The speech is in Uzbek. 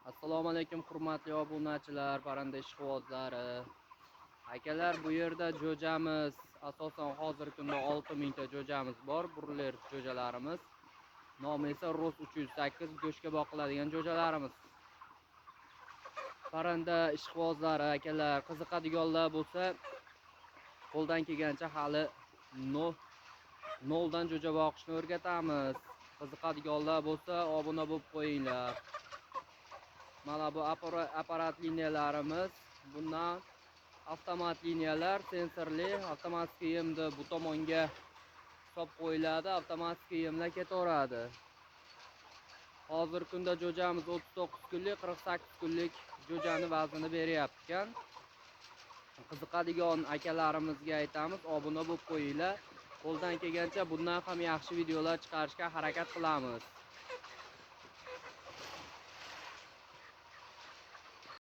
Assalomu alaykum, hurmatli obunachilar, parranda ishqibozlari. Akalar, bu yerda jo'jamiz, asosan hozirgi kunda 6000 ta jo'jamiz bor, burler jo'jalarimiz. Nomi esa Ross 308, go'shtga boqiladigan jo'jalarimiz. Parranda ishqibozlari, akalar, qiziqadiganlar bo'lsa, qo'ldan kelgancha hali noldan jo'ja boqishni o'rgatamiz. Qiziqadiganlar bo'lsa, obuna bo'lib qo'yinglar. Mana bu apparat liniyalarimiz. Bundan avtomat liniyalar, sensorli, avtomatik yemni bu tomonga solib qo'yiladi, avtomatik yemlar ketaveradi. Hozirgi kunda jo'jamiz 39 kunlik, 48 kunlik jo'jani vaznini beryapti ekan. Qiziqadigan akalarimizga aytamiz, obuna bo'lib qo'yinglar. Qo'ldan kelgancha bundan ham yaxshi videolar chiqarishga harakat qilamiz.